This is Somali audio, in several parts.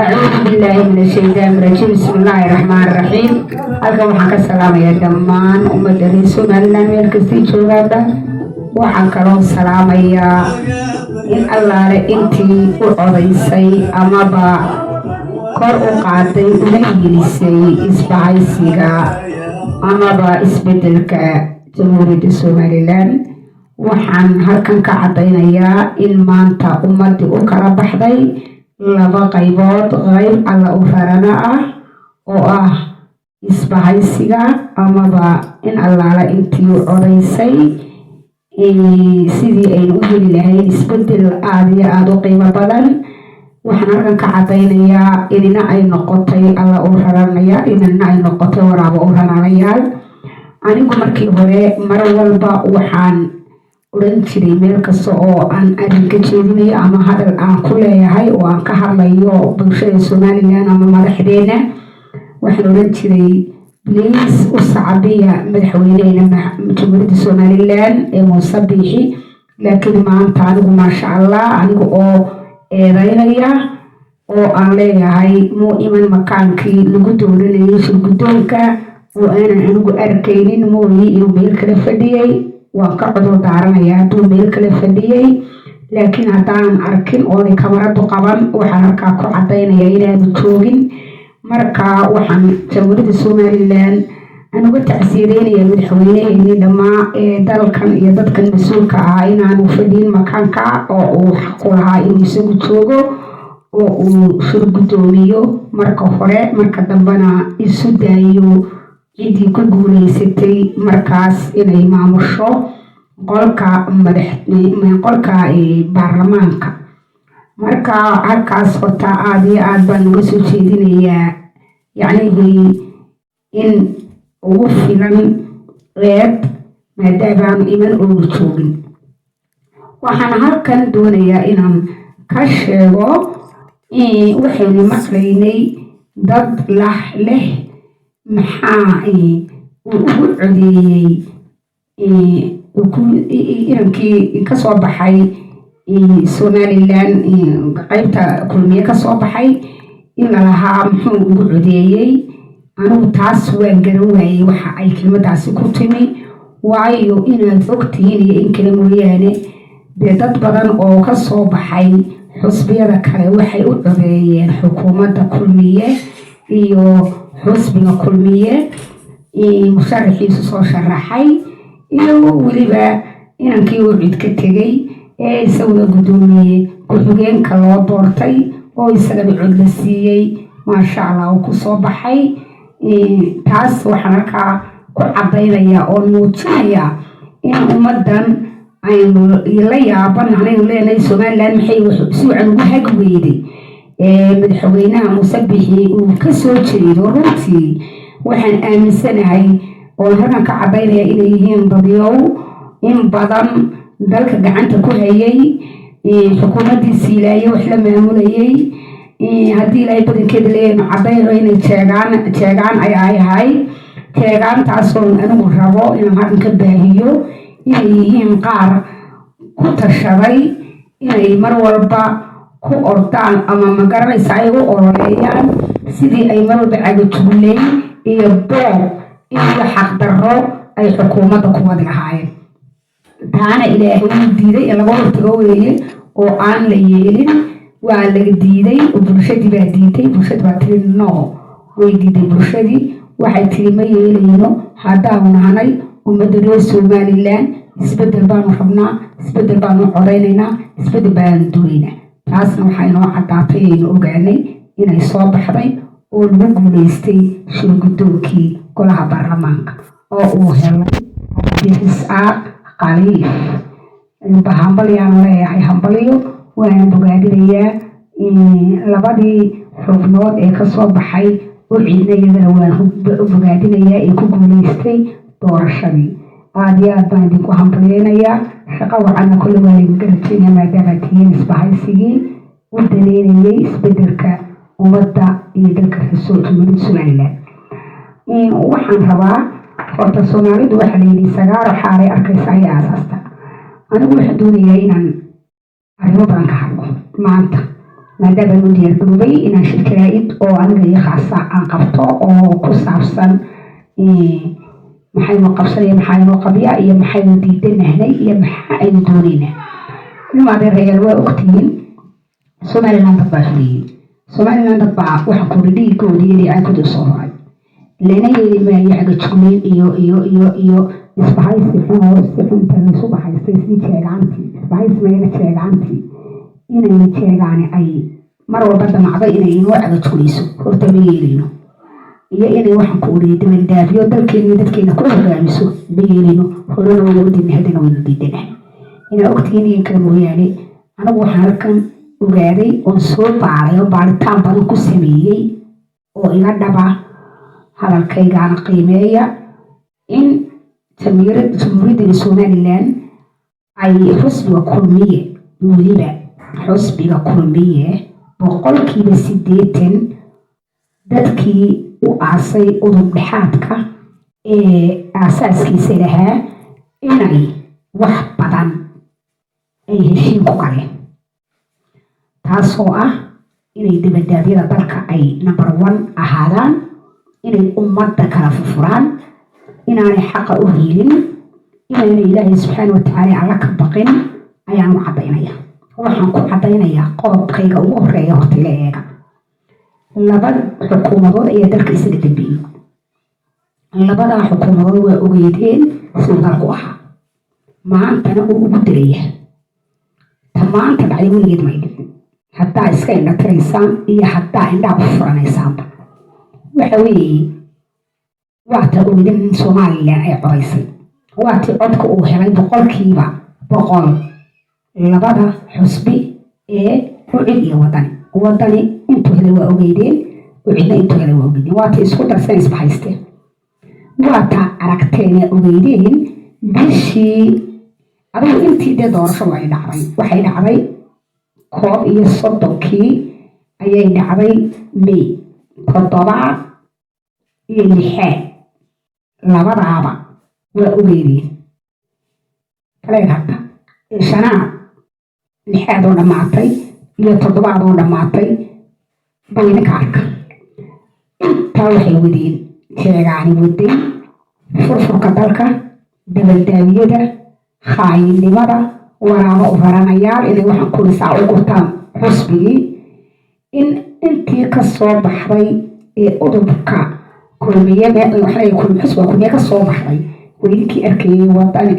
أعوذ بالله من الشيطان الرجيم، بسم الله الرحمن الرحيم. Halkan waxaan ka salaamayaa dhammaan ummadda reer Somaliland meel kastii joogaanba. Waxaan kaloo salaamayaa in allaale intii u codaysay amaba kor u qaaday una hiilisay isbahaysiga amaba isbedelka Jamhuuriyadda Somaliland. Waxaan halkan ka caddaynayaa in maanta ummaddii u kala baxday laba qaybood: qayb alla u rarana ah oo ah isbahaysiga amaba in allaala intii u codaysay sidii aynu u heli lahayn isbedel aada iyo aada u qiimo badan. Waxaan halkan ka caddaynayaa inina ay noqotay alla u raranayaal, inina ay noqotay waraaba u raranayaal. Anigu markii hore mar walba waxaan odhan jiray, meel kasta oo aan arrin ka jeedinayo ama hadal aan ku leeyahay oo aan ka hadlayo bulshada Somaliland ama madaxdeena, waxaan odhan jiray: "Please, u sacabiya madaxweynehena Jamhuuriyadda Somaliland ee Muuse Biixi." Laakiin maanta anigu, maasha Allah, anigu oo eedeynaya oo aan leeyahay muu iman makaankii lagu dooranayay shirguddoonka oo aanan anigu arkaynin, mooyi inuu meel kale fadhiyey. Waan ka cudur daaranaya hadduu meel kale fadhiyey, laakiin haddaanan arkin oonay kamaradu qaban, waxaan halkaa ku cadaynaya inaanu joogin. Marka waxaan Jamhuuriyadda Somaliland aan uga tacsiideynaya madaxweyneheenii dhammaa ee dalkan iyo dadkan mas-uulka ah inaanu fadhiyin makaanka oo uu xaqu lahaa inuu isagu joogo oo uu shir guddoomiyo marka hore, marka dambena isu daayo ciddii ku guuleysatay markaas inay maamusho qolka madax, qolka baarlamaanka. Marka halkaas horta aada iyo aada baan uga soo jeedinayaa, yacnihii in ugu filan eed maadaamaanu iman oonu joogin. Waxaan halkan doonayaa inaan ka sheego, waxaynu maqlaynay dad lah leh maxaa uu ugu codeeyey inankii kasoo baxay Somaliland, qeybta Kulmiye kasoo baxay, in lalahaa muxuu ugu codeeyey. Anigu taas waan garan waayey waxa ay kelmadaasi ku timi, waayo inaad ogtihiin iyo in kale mooyaane, dee dad badan oo kasoo baxay xusbiyada kale waxay u codeeyeen xukuumadda Kulmiye iyo xusbiga Kulmiye musharaxiisu soo sharaxay, iyo weliba inankii uu cid ka tegey ee isaguna guddoomiye ku-xigeenka loo doortay oo isagana cod la siiyey, maasha Allah, uu kusoo baxay. Taas waxaan halkaa ku caddaynaya oo muujinaya in ummaddan aynu la yaaban anaynu leenahay Somaliland maxay si wacan ugu hagi weyday madaxweynaha Muuse Bixi uu kasoo jeedo. Runtii waxaan aaminsanahay oon halkan ka caddaynaya inay yihiin dadyow in badan dalka gacanta ku hayay, xukuumaddii Siilaaye wax la maamulayay. Haddii Ilaahay badankeeda leeyahay caddayno inay jeegaan jeegaan ay ahayd, jeegaantaasoon anigu rabo inaan halkan ka baahiyo inay yihiin qaar ku tashaday inay mar walba ku ordaan ama magaranaysa ay u ololeeyaan sidii ay mar walba cagajugleyn iyo boob iyo xaqdarro ay xukuumadda ku wadi lahaayeen. Taana Ilaahay wuu diiday in laga hortago weeye oo aan la yeelin. Waa laga diiday oo bulshadii baa diiday. Bulshadii baa tiri no, way diiday. Bulshadii waxay tiri: "Ma yeelayno haddaanu nahnay ummadda reer Somaliland. Isbeddel baanu rabnaa, isbeddel baanu codaynaynaa, isbeddel baanu doonaynaa." Taasna waxaa inoo caddaatay, aynu ogaanay inay soo baxday oo lagu guuleystay shirguddoonkii golaha baarlamaanka oo uu helay Cabdirisaaq Khaliif. Hambalyaan leeyahay, hambalyo, waana bogaadinayaa. Labadii xubnood ee kasoo baxay u cidna iyadana waan bogaadinayaa ee ku guuleystay doorashadii. Aada iyo aad baan idinku hambalyeynayaa. Shaqo wacanna kolle waa idinka rajeynaya, maadaama tihiin isbahaysigii u daneynayay isbedelka ummadda iyo dalka Jamhuuriyadda Somaliland. Waxaan rabaa horta, Soomaalidu waxaa la yidhi: "Sagaaro xaalay arkaysa ayaa aasaasta." Anigu waxaan doonayaa inaan arrimo badan ka hadlo maanta. Maadaama u diyaargaroobay inaan shir jaraa'id oo aniga iyo khaasa aan qabto oo ku saabsan maxaynu qabsanaya, maxaynu qabya iyo maxaynu diidanahnay iyo maxaa aynu doonaynaa. Ilma adeerayaal, waa ogtihiin, Somaliland dad baa xureeyey. Somaliland dad baa waxaan kuri dhiigoodii iyo dhiicaankoodii usoo horay. Lana yeeli maayo cagajugleyn iyo isbahaysi xun oo si xunta laysu bahaystay, sidii jeegaantii isbahaysi mayana jeegaantii inay jeegaani ay mar walba damacdo inay inoo cagajuglayso. Horta ma yeelayno, iyo inay waxaan ku uriyay dabandaabyo dalkeena iyo dadkeena ku hogaamiso ma yeelayno. Horena waynu diidnay, haddana waynu diidanahay. Inaa ogtihiin iyo kale mooyaane, anigu waxaan halkan ogaaday oon soo baaray oo baaritaan badan ku sameeyey oo iga dhaba, hadalkaygaana qiimeeya, in Jamhuuriyadda Somaliland ay xusbiga Kulmiye, weliba xusbiga Kulmiye, 80% dadkii u aasay udub dhexaadka ee aasaaskiisa lahaa inay wax badan ay heshiin ku galeen, taasoo ah inay dabadaabyada dalka ay number one ahaadaan, inay ummadda kala furfuraan, inaanay xaqa u hiilin, inaanay Ilaahay subxaana watacaala alla ka baqin ayaan u caddaynaya. Waxaan ku caddaynayaa qodobkayga ugu horeeya. Horta ila eega, laba xukuumadood ayaa dalka isaga dambeeyey. Labadaa xukuumadood waa ogeydeen siduu dalku ahaa, maantana uu ugu daraya. Ta maanta dhacday weligeed may dhicin. Haddaa iska indha tiraysaan iyo haddaa indhaha ku furanaysaanba, waxa weeye waa ta ogeydeen in Somaliland ay codaysay, waa tii codka uu helay 100% labada xusbi ee UCID iyo Wadani. Wadani intuu helay waa ogeydeen, UCIDna intuu helay waa ogeydeen. Waa tii isku darsan isbahaysteen. Waa taa aragteen ee ogeydeen bishii adigu intii dee doorashadu ay dhacday. Waxay dhacday 31-kii ayay dhacday May. Toddobaad iyo lixaad labadaaba waa ogeydeen. Kaleeg hadda shanaad, lixaad oo dhammaatay iyo toddobaad oo dhammaatay bal idinka arka. Intaa waxay wadeen jeegaani waday furfurka dalka, dabaldaabiyada, khaayinimada, waraabo u raranayaal inay waxaan kurisaa u gurtaan xusbigii. In intii ka soo baxday ee udubka Kulmiye, xusbiga Kulmiye ka soo baxday, weydinkii arkayay. Wadani,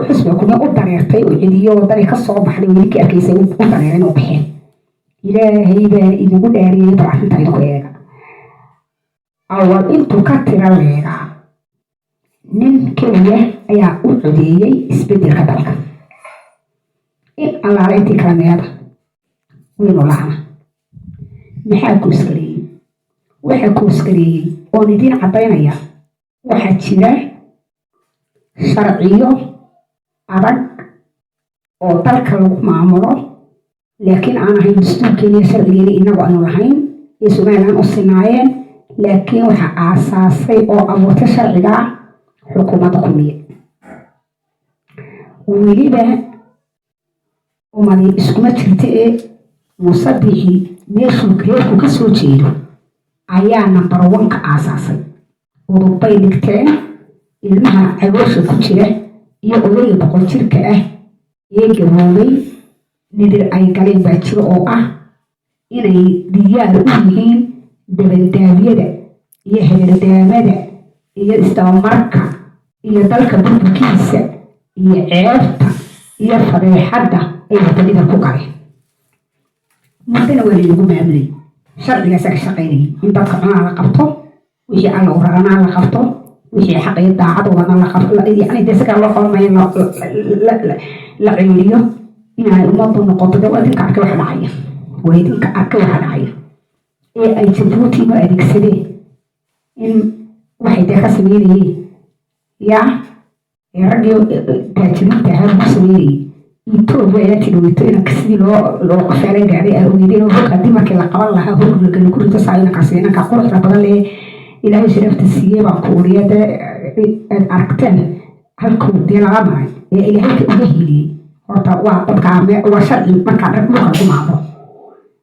xusbiga Kulmiye u dareertay oo cidiyo Wadani ka soo baxday, weydinkii arkaysay u dareereen u baxeen. Ilaahay baan idinku dhaariyey, bal arrinta idinku eega. Awal intuu ka tira leegaa nin keliya ayaa u codeeyey isbedelka dalka. In allaale intii kala meeda waynu la'na. Maxaa kuuskareeyey? Waxaa kuuskareeyey oon idiin caddaynaya, waxaa jira sharciyo adag oo dalka lagu maamulo, laakiin aan ahayn dastuurkeeni iyo sharcigeeni inagu aynu lahayn ee Somaliland u sinaayeen. Laakiin waxaa aasaasay oo abuurtay sharcigaa xukuumadda Kulmiye. Weliba umadi iskuma jirta ee Muuse Biixi meeshuu reerku ka soo jeedo ayaa number one ka aasaasay. Udubbay dhigteen ilmaha caloosha ku jira iyo odayga 100 jirka ah ee gaboobay. Nidir ay galeen baa jiro oo ah inay diyaar u yihiin dabandaabyada iyo heerdaamada iyo isdabamarka iyo dalka burburkiisa iyo ceebta iyo fadeexadda ay wadanida ku galeen. Muddana waa laynagu maamulay, sharcigaasaa ka shaqaynayay in dadka cunaa la qabto, wixii alla u raranaa la qabto, wixii xaq iyo daacad wadana la qabto, yani dee si kale loo qaban maayo, la ceyriyo, inaanay ummaddu noqoto. De waa idinka arkay waxa dhacaya, waa idinka arkay waxa dhacaya ee ay Jabuuti u adeegsadeen in waxay dee ka sameynayeen yaa ee raggii taajiriinta ahaa lagu sameynayay. Etoobiya ayaa tidhaweyto inanka sidii loo qafaalan gaaray aa ogeydeen oo hog haddii markii la qaban lahaa hog lagu rito saa inankaas, inanka quruxda badan lee Ilaahay sharafta siiyey baan ku uriya. Dee aad aragteen halkuu dee lala maray ee Ilaahay ka uga hiiliyey. Horta waa dadka waa sharci markaa dhulka lagu maamulo.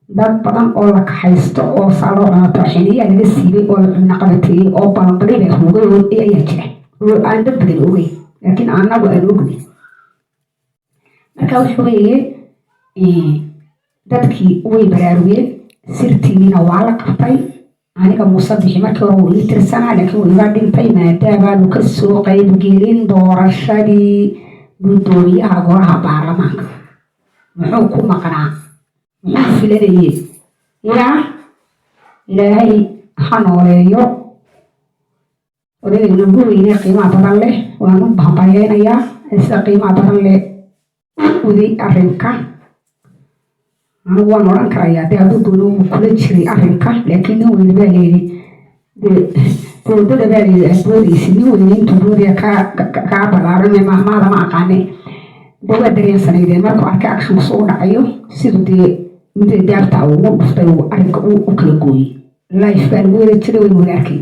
Dad badan oo la kaxaysto oo saa loo cunato, xiniyaa laga siibay oo la cunaqabateeyey oo balanbalay baa hugay ayaa jira oo aan dad badan ogeyn, laakiin annagu aan ognay. Marka waxa weeye, dadkii way baraarugeen, sirtiinina waa la qabtay. Aniga Muuse Bixi markii hore wuu ii tirsanaa, laakiin wuu iga dhintay maadaamaanu ka soo qaybgelin doorashadii guddoomiyaha golaha baarlamaanka. Muxuu ku maqnaa? Muxuu filanayey? Yaa Ilaahay ha nooleeyo odayga nagu weyne qiimaha badan leh. Waan u hambalyeynayaa sida qiimaha badan leh u waday arrinka. Anigu waan odhan karayaa dee, hadduu doono wuu kula jiray arrinka, laakiin nin weyne baa layidhi dee, boodada baa layidhi aad boodaysid, nin weyne intuu boodaya kaa ballaaran. Maahmaada ma aqaane. Dee waa dareensanaydeen markuu arkay actionku soo dhacayo, siduu dee midda daabta ugu dhuftay uu arrinka u kala gooyey. Life baa lagu wada jiray, waynu wada arkay.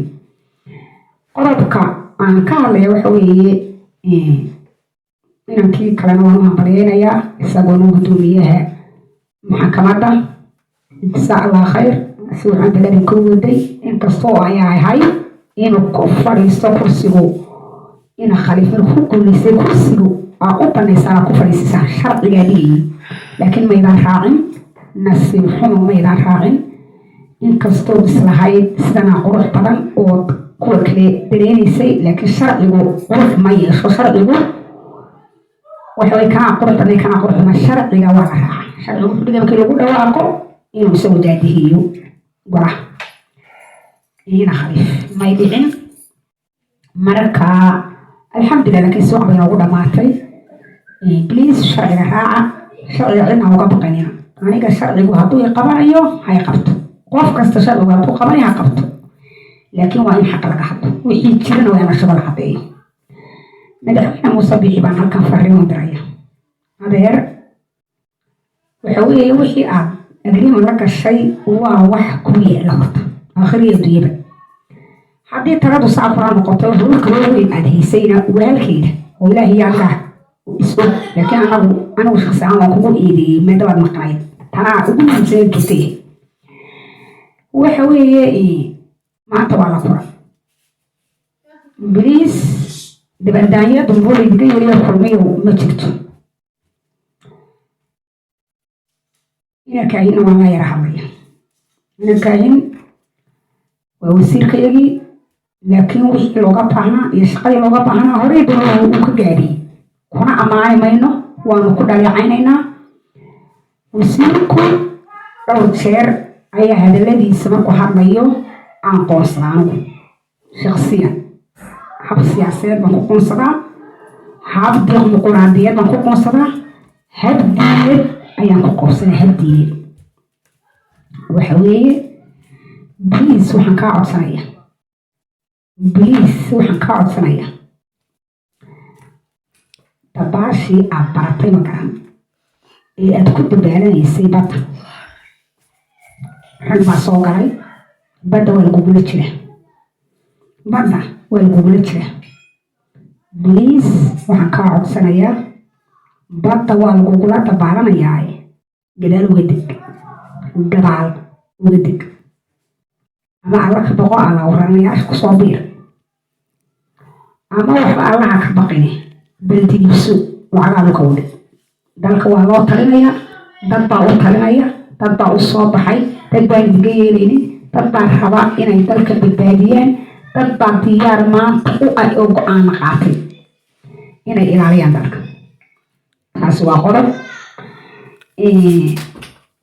Qodobka aan ka hadlaya waxa weeye, inankii kalena waan u hambalyeynayaa, isagoona guddoomiyaha maxkamadda. Jasa Allah khayr, si wacan baladan ka waday, inkastoo ay ahay inuu ku fadhiisto kursigu ina Khaliif markuu ku guuleystay kursigu aa u banaysaan ku fadhiisisaan, sharcigaa dhigayay, laakiin maydaan raacin. Nasiib xumo, maydaan raacin, inkastoo islahayd sidanaa qurux badan oo kuwa kale dareenaysay, laakiin sharcigu qurux ma yeesho. Sharcigu waxa way kanaa qurux badnay, kanaa qurux badnaa, sharciga waa la raaca. Sharcigu wuxuu dhigay markii lagu dhawaaqo inuu isagu daadihiyo golaha. Ina Khaliif may dhicin. Marka alxamdulilah, laakiin suuq bay noogu dhamaatay. Please, sharciga raaca, sharciga cidna uga baqanina. Aniga sharcigu hadduu i qabanayo hay qabto, qof kasta sharcigu hadduu qabanayo ha qabto, laakiin waa in xaq laga hadlo, wixii jirana waa in la shubo, la caddeeyo. Madaxweyne Muuse Bixi baan halkan fariin u diraya. Adeer, waxa weeye, wixii aad agreement la gashay waa wax ku yaala horta aakhiriya adduunyaba. Haddii taladu saa kula noqoto, howlka waaweyn aad haysayna walaalkeeda oo Ilaahay yaa is og, laakiin anagu shakhsi ahaan waan kugu eedeeyey maadaamaad maqnayd. Tanaa ugu muhiimsaneed joogtay. Waxa weeye, maanta waa la kulan. Please, dabandaanya dumbulaydiga yeliya kulmiyow ma jirto. Inankaahinna waan la yara hadlaya. Inankaahin waa wasiirkayagii, laakiin wixii looga baahnaa iyo shaqadii looga baahnaa horey doono uu ka gaabiyey. Kuna ammaani mayno, waanu ku dhaleecaynaynaa. Wasiirku dhowr jeer ayaa hadalladiisa markuu hadlayo aan qoonsadaa. Anigu shaksiyan hab siyaasadeed baan ku qoonsadaa, hab dimuquraadiyeed baan ku qoonsadaa, hab diineed ayaan ku qoonsadaa. Hab diineed waxa weeye, please, waxaan kaa codsanaya, please, waxaan kaa codsanaya, dabaashii aad baratay ma garan ee aad ku dabaalanaysay badda, rag baa soo galay. Badda waa lagugula jira, badda waa lagugula jira. Please, waxaan kaa codsanayaa, badda waa lagugula dabaalanayaa, gadaal uga deg, gadaal uga deg, ama Alla ka baqo, Alla waranayaasha kusoo biir, ama waxba Allaha ka baqine baldigiiso lacagaa dhulka u dhig. Dalka waa loo talinaya, dad baa u talinaya, dad baa u soo baxay, dad baan idiga yeelaynin, dad baa raba inay dalka badbaadiyaan, dad baa diyaar maanta u ah oo go-aana qaatay inay ilaaliyaan dalka. Taasi waa qodob.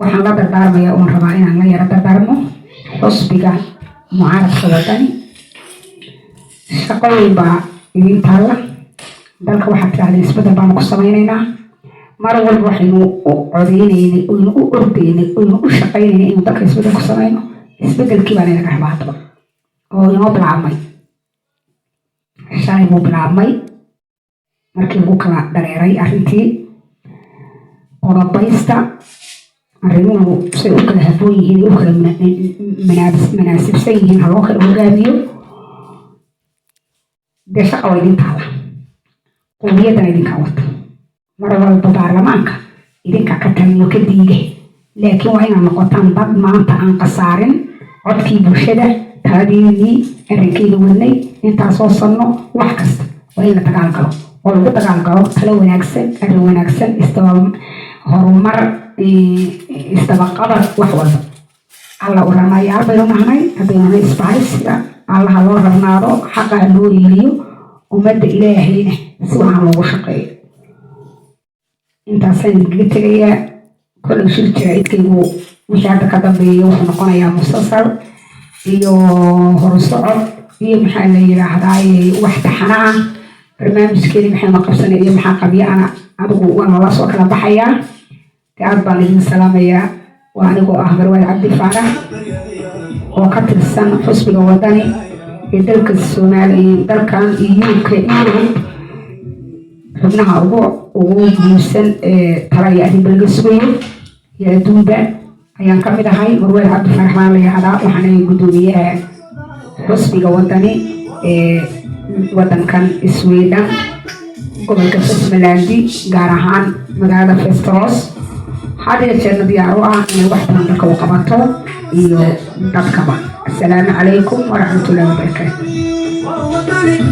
Waxaan la dardaarmaya oon rabaa inaan la yaro dardaarmo xusbiga mucaaradka Wadani. Shaqo weyn baa idin taalla dalka. Waxaad tirahdeen isbeddel baanu ku samaynaynaa. Mar walba waxaynu u codeynaynay oynu u ordaynay oynu u shaqaynaynay inuu dalka isbeddel ku samayno. Isbeddelkii baa laynaga rabaa haddaba oo inoo bilaabmay. Shalay buu bilaabmay markii lagu kala dareeray arrintii. Qodobaysta arrimuhu say u kala habboon yihiin, ay u kala manaasibsan yihiin, ha loo kala hogaamiyo. Dee shaqa waa idin taala, qowmiyaddana idinkaa wata. Mar walba baarlamaanka idinkaa ka taliyo, ka diiga. Laakiin waa inaad noqotaan dad maanta aan khasaarin codkii bulshada, taladeedii, arrinkeyga wadnay intaasoo sanno. Wax kasta waa in la dagaalgalo oo lagu dagaalgalo talo wanaagsan, arrin wanaagsan, isdaba horumar, isdabaqabad, wax walba. Alla u ranayaal baynu nahnay haddaynu nahay isbahaysiga. Allaha loo rabnaado, xaqa ha loo yeeliyo, ummadda Ilaahayna si waxaan loogu shaqeeyo. Intaasaan idinkaga tegayaa. Kolley shir jaraa'idkaygu wixii hadda ka dambeeya wuxuu noqonayaa musasal iyo horusocod iyo, maxaa la yidhaahdaa, wax taxana ah. Barnaamijkeeni maxaynu qabsanay iyo maxaa qabyo ana adigu waa nala soo kala baxayaa. De aad baan idin salaamayaa. Waa anigoo ah Marwaad Cabdi Faarax oo ka tirsan xusbiga Wadani ee dalka Soomaaliya, dalkan UK, Yurub, xubnaha ugu muhiimsan ee tala iyo arrinba laga sugayo iyo adduunba ayaan ka mid ahay. Marwaad Cabdi Faarax baan la yidhaahdaa. Waxaan ahay guddoomiyaha xusbiga Wadani ee wadankan Sweden, gobolka Västmanland, gaar ahaan magaalada Västerås. Had iyo jeerna diyaar u ah inay wax badan dalka u qabato iyo dadkaba. Asalaamu calaykum waraxmatullahi wabarakaatu.